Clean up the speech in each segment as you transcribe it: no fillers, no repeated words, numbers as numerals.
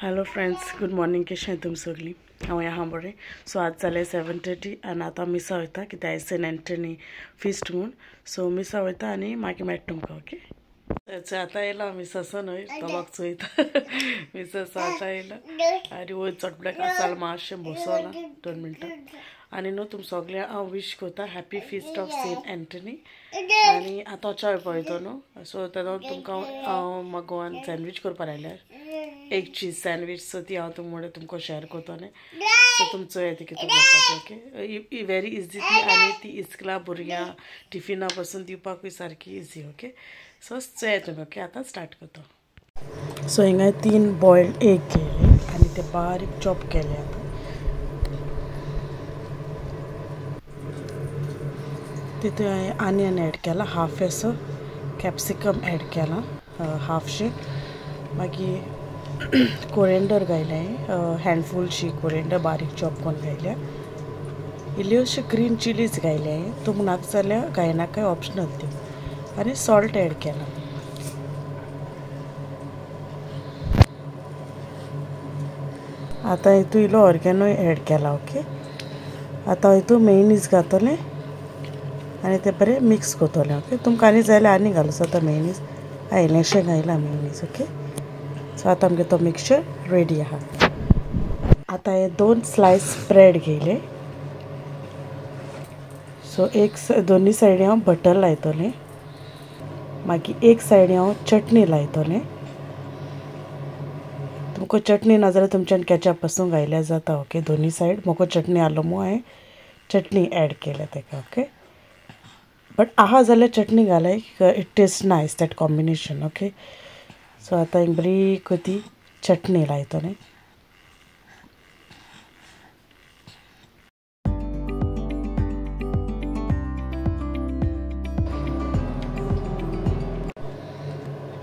Hello friends, good morning. कशें तुम सगळीं? हांव आहा बरें. सो आज जालें 7:30 आनी आतां मिसा वयता कित्याक आयज सेंट एंटनी फिस्ट म्हूण. सो मिसा वयता आनी मागीर मेळटा तुमकां. ओके, आतां येयला मिसासो न्हय तोबाक चोयता. मिसासो आतां येयला आनी वयर चटपड्याक आसाल मातशें बसोला 2 मिनटां. आनी न्हू तुम सगळ्यांक हांव विश करता happy feast of Saint Anthony. आनी आतां च्याय पळयतो न्हू, सो तेदो तुमकां हांव म्हाका गोवान सँडवीच करपाक लायल्यार एक चीज सँडवीच, सो ती हांव तुमकां तुमकां शेअर करतलें. सो तुम चोया ती कितें करपाची. ओके, व्हेरी इजी ती आनी ती इस्कला भुरग्यां टिफिना पासून दिवपाकूय सारकी इजी. ओके, सो चोया तुमी. ओके, आतां स्टार्ट करता. सो हिंगा 3 बॉयल्ड एग घेयले आनी ते बारीक चॉप केले. आतां तितून हांवें आनियन एड केला हाफ, असो कॅप्सिकम एड केला हाफशे, मागीर कोरिएंडर घायलें हँडफुलशी कोरिएंडर बारीक चॉप करून घायल्या, इल्ल्यो अश्यो ग्रीन चिलीज घायल्या. तुमकां नाका जाल्यार घायनाकाय, ऑप्शनल त्यो. आनी सॉल्ट एड केला. आतां हितून इल्लो ऑर्गेनोय एड केला. ओके, आतां हितून मेयोनीज घातलें आनी तें बरें मिक्स करतलें. ओके, तुमकां आनी जाय जाल्यार आनी घालूं जाता मेयोनीज. हांवें इल्लेंशें घायलां मेयोनीज. ओके, सो आतां आमगे तो मिक्सचर रेडी आहा. आतां हे 2 स्लायस ब्रेड घेयले. सो एक दोनी सायडी हांव बटर लायतलें, मागीर एक सायडी हांव चटणी लायतलें. तुमकां चटणी ना जाल्यार तुमच्यान केचप पासून घायल्यार जाता. ओके, दोनी सायड म्हाका चटणी आहलो म्हूण हांवें चटणी एड केल्या तेका. ओके, बट आहा जाल्यार चटणी घालाय, it taste nice that combination. Okay, so आतां एक बरी ती चटणी लायतलें.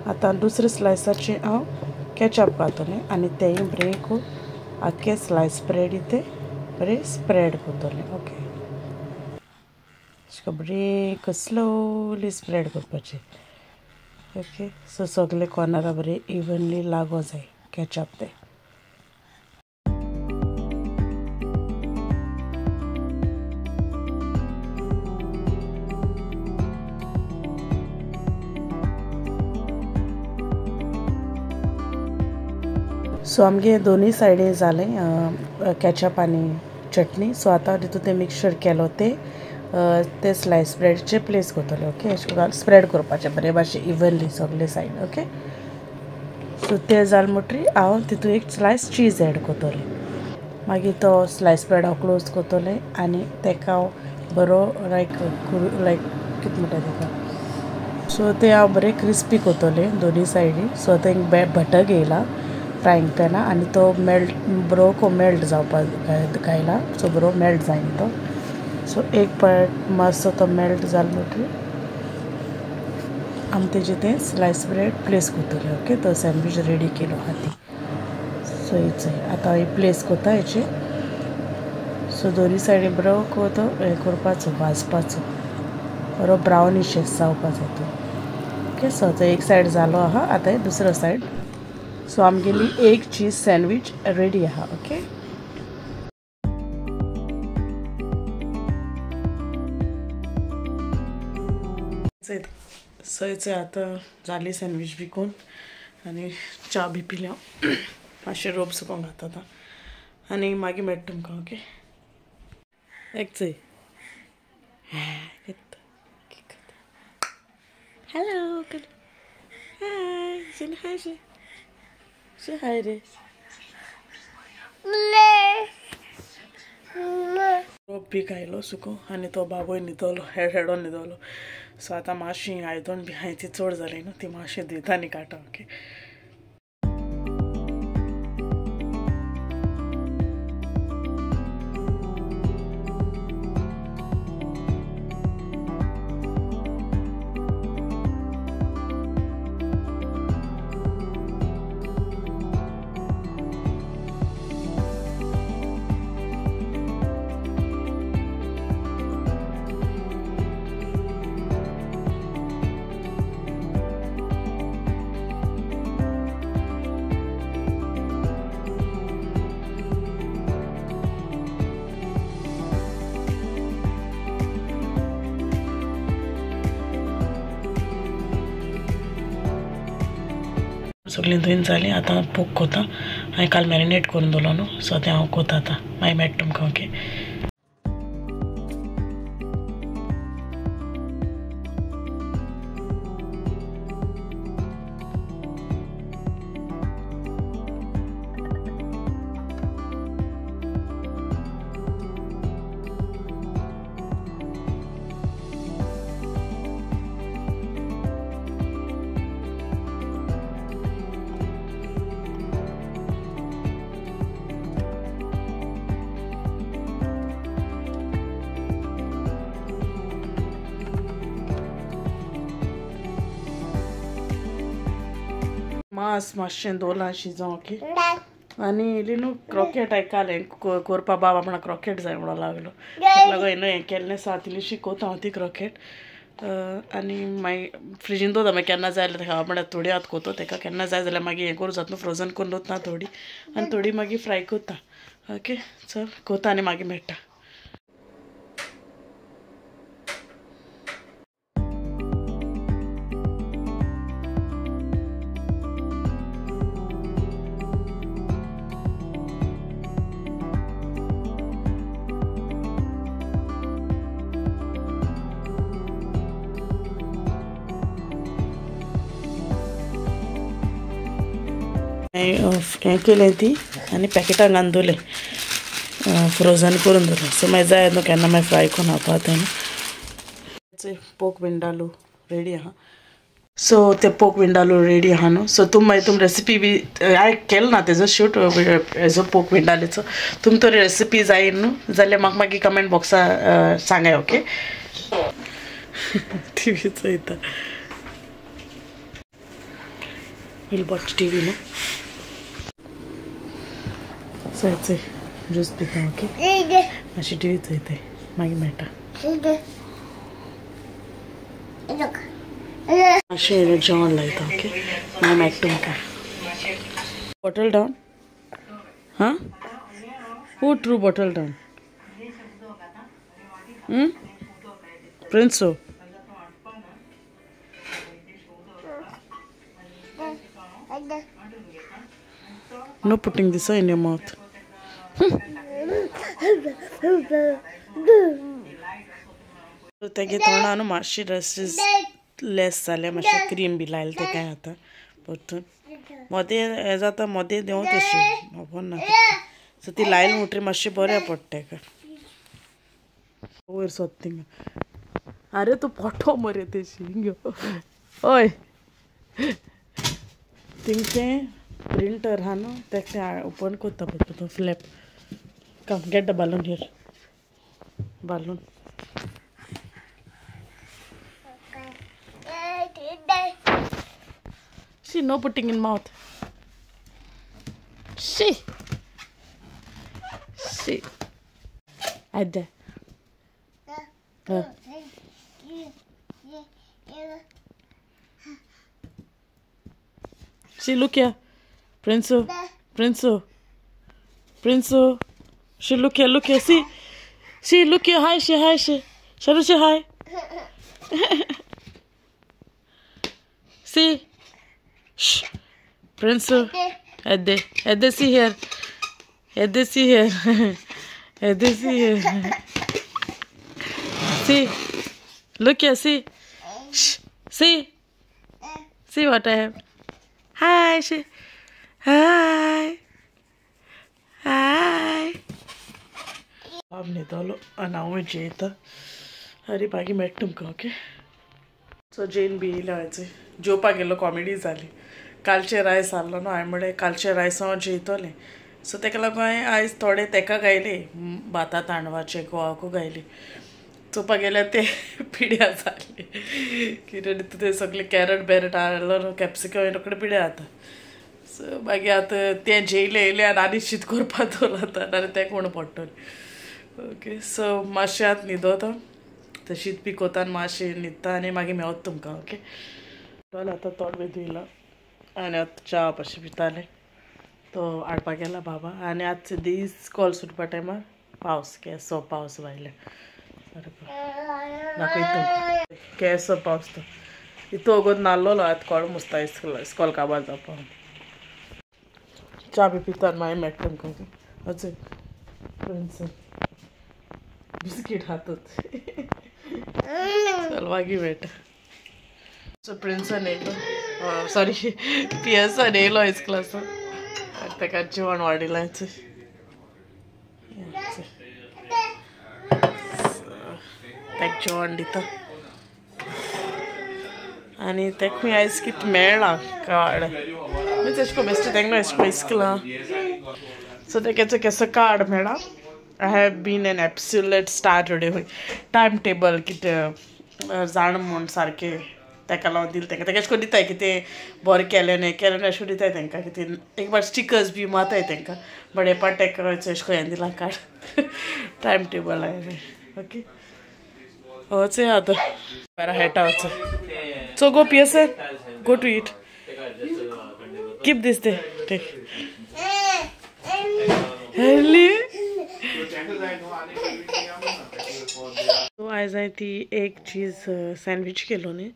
आतां दुसरे स्लायसाचे हांव केचप घातलें आनी तेंय बरें आख्खे स्लायस ब्रेड ते बरें स्प्रेड करतलें. ओके, अशें बरें स्लोली स्प्रेड करपाचें. ओके, सो सगळे कॉर्नरा बरें इवनली लागो जाय केचप ते. सो आमगे दोनूय सायडी जालें केचप आनी चटणी. सो आतां तितून तें मिक्सचर केलो ते ते स्लायस ब्रेडचे प्लेस करतले. ओके, स्प्रेड करपाचें बरें भाशेन इवनली सगळे सायड. ओके, सो तें जालें म्हणटकीर हांव तितून एक स्लायस चीज एड करतलें. मागीर तो स्लायस ब्रेड हांव क्लोज करतलें आनी तेका हांव बरो लायक लायक कितें म्हणटा तेका, सो तें हांव बरें क्रिस्पी करतलें दोनूय सायडी. सो आतां एक बटर घेयला फ्रायंग पॅना आनी तो मेल्ट बरो मेल्ट जावपाक घायला. सो बरो मेल्ट जायना तो. सो एक पार्ट मातसो तो मेल्ट जालो म्हणटकीर आमी तेजे तें स्लायस ब्रेड प्लेस करतले. ओके, तो सँडवीच रेडी केलो आहा ती. सो हेच आतां हांव प्लेस करता हेचे. सो दोनूय सायडी बरो तो हें करपाचो, भाजपाचो बरो ब्रावनिश जावपा जाय तो. ओके, सो आतां एक सायड जालो आहा, आतां दुसरो सायड. सो आमगेली एक चीज सँडवीच रेडी आहा. ओके, सो हेच आतां जाली सँडवीच बी करून आनी च्या बी पिल्या, मातशें रोप सुकोवंक घाता आतां आनी मागीर मेळटा तुमकां. ओके, एक चोय. हॅलो, हाय हाय शे हाय रे. रोप बी घायलो सुको आनी तो बाबूय न्हिदलो, हेडो न्हिदलो. सो आतां मातशी आयदन बी हांवें ती चड जाली न्हू, ती मातशी धुयता आनी काडटा. ओके, सगळीं धुयन जालीं. आतां पोक कोता. हांवें काल मॅरिनेट करून दवरलो न्हू, सो तें हांव कोता आतां. मागीर मेळटा तुमकां. ओके. मांस मातशें दवरलां शिजोवंक. ओके. आनी इल्ली न्हू क्रोकेट आयकालें कोरपा बाबा म्हणा क्रोकेट जाय म्हणून लागलो, ताका लागून न्हू हें केल्लें. सो आतां इल्लीशी कोता हांव ती क्रोकेट. आनी मागीर फ्रिजीन दवरता, मागीर केन्ना जाय जाल्यार तेका म्हळ्यार थोडी आतां कोतो तेका, केन्ना जाय जाल्यार मागीर हें करूं जाता न्हू, फ्रोजन करून दवरता थोडी आनी थोडी मागीर फ्राय करता. ओके, चल कोता आनी मागीर मेळटा. हें केलें ती आनी पॅकेटां घालून दवरलें, फ्रोजन करून दवरलें. सो मागीर जाय न्हू केन्ना मागीर फ्राय करून खावपा तें. पोक विंडालू रेडी आहा. सो ते पोक विंडालू रेडी आहा न्हू. सो तुम मागीर तुम रेसिपी बी हांवें केलो ना तेजो शूट हेजो पोक विंडालेचो. तुम तर रेसिपी जाय न्हू जाल्यार म्हाका मागीर कमेंट बॉक्सा सांगाय. ओके. टीव्ही चोयता. Will watch TV न्हू. सो ज्यूस पिता. ओके, मातशी टीव्ही चोयताय, मागीर मेळटा. मातशें जेवण लायता. ओके, मागीर मेळटा तुमकां. Bottle down. हां, who threw bottle down? Prinso. No putting this in your mouth. तेगे तोंडा न्हू मातशी रस लेस जालें, मातशें क्रीम बी लायलें तें कांय आतां परतून मदें हें जाता, मदें देंवता तशें खबर ना. सो ती लायली म्हणटरी मातशें बरें पडटा तेका. वयर सोद थिंगा. आरे तूं पोटो मरे तेशी. हय, थिंग तें प्रिंटर आहा न्हू तेका तें ओपन करता पळय तो flap. Come get the balloon here. Balloon. See, no putting in mouth. See. See. Adda. See, look here. Prinso. Prinso. Prinso. She look here, look here. See. See, look here. Hi, she, hi, she. Shall she hi? See. Shh. Prinso. Adde. Adde, see here. Adde, see here. Adde, see here. See. Look here, see. Shh. See. See what I have. Hi, she. Hi. Hi. बाब न्हिदलो आनी हांवूय जेयता. आनी मागीर मेळटा तुमकां. Okay. So Jane बी येयल्या आयज जेवपाक गेल्लो. कॉमेडी जाली. कालचें रायस आहलो न्हू, हांवें म्हणलें कालचें रायस हांव जेयतलें. सो तेका लागून हांवें आयज थोडे तेका गायले, भाता तांदळाचे गोवाकू गायले. चोवपाक गेल्यार ते पिड्या जाले. कितें तें सगळें कॅरट बॅरट आहलो न्हू, कॅप्सिकम रोखडें पिड्या जाता. सो मागीर आतां तें जेयलें येयलें आनी आनी शीत करपा दवरलां आतां, आनी तें कोण पडटलें. ओके. सो मातशें आतां न्हिदोता, तें शीत बी कोता आनी मातशें न्हिदता आनी मागीर मेवता तुमकां. ओके. आतां तोंड बी धुयलां आनी आतां च्या मातशें पितालें. तो हाडपाक गेला बाबा. आनी आतां दीस इस्कॉल सुटपा टायमार पावस, केसो पावस भायले सारको दाखयता तुमकां केसो पावस तो. इतू वोगोत नाल्लोलो आतां कोण मुसता इस्कॉल काबार जावपा. च्या बी पिता मागीर मेळटा तुमकां. ओके प्रिन्सन बिस्कीट हातूत. चल मागीर मेळटा. सो प्रिन्सन येयलो, सॉरी पियर्सन येयलो इस्कुलासून, ताका जेवण वाडिलां. ताका जेवण दिता आनी ते खंय आयज कितें मेळ्ळां कार्ड मिन्स एशें कोन्न बेश्टें तेंका एशें कोन्न इस्कुलां. सो तेका केसो कार्ड मेळ्ळा. I have been an absolute star today. Time table कितें जाण म्हूण सारकें ताका लागून दिलें तांकां. ताका एशें कोन्न दिताय कितें बरें केलें न्हय केलें न्हय अशें दिताय तांकां, कितें एक बार स्टिकर्स बी मारताय तांकां. बट हे पाट ताका एशें कोन्न हें दिलां कार्ड टायम टेबल हांवें. ओके वचूया आतां बारा हेटा वच. So go Pearson, go to eat. Keep this day. Take. Hello. So आयज हांवें ती एक चीज सँडवीच केलो न्ही,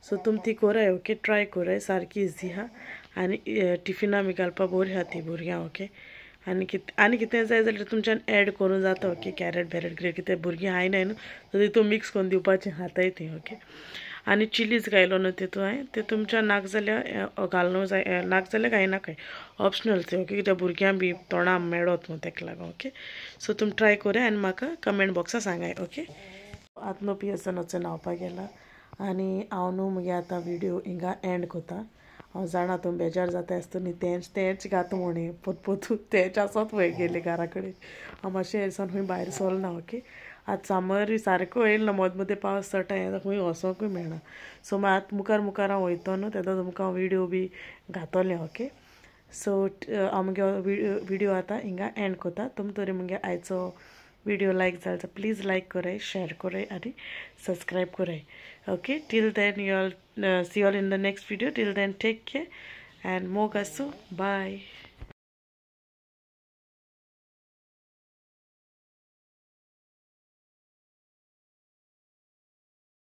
सो तुमी ती कोराय. ओके ट्राय कोराय, सारकी इजी आहा आनी टिफिना बी घालपाक बरी आहा ती भुरग्यांक. ओके आनी आनी कितें जाय जाल्यार तुमच्यान एड करूं जाता. ओके कॅरट बॅरट ग्रेव कितें भुरगीं खायनाय न्हू, सो तितून मिक्स करून दिवपाचें खाताय ती. ओके आनी चिलीज घायलो न्हू तितून हांवें, ते तुमच्या नाक जाल्यार घालूं जाय, नाक जाल्यार घायनाकाय, ऑप्शनल ते. ओके कित्याक भुरग्यांक बी तोंडाक मेळत न्हू तेका लागून. ओके सो तुमी ट्राय कोराय आनी म्हाका कमेंट बॉक्सा सांगाय. ओके आतां न्हू पियर्सन वचून न्हांवपाक गेला आनी हांव न्हू मुगे आतां व्हिडियो हिंगा एंड कोता. हांव जाणा तुमी बेजार जाता आसता न्ही, तेंच तेंच घात म्हण पोत तेंच आसत वय गेले घरा कडेन. हांव मातशें हेसान खंय भायर सरना ना. ओके आतां सामर सारको येयलो ना, मदीं मदीं पावस चडटा, हें खंय वचोंकूय मेळना. सो मागीर आतां मुखार मुखार हांव वयतो न्हू तेन्ना तुमकां हांव व्हिडियो बी घातलें. ओके सो हांव मुगे व्हिडियो आतां हिंगा एंड कोता. तुमी तरी मुगे आयचो व्हिडियो लायक जालो जाल्यार प्लीज लायक कराय, शेअर कराय आनी सबस्क्रायब कराय. Okay till then you all see all in the next video. Till then take care and मोग आसूं. बाय.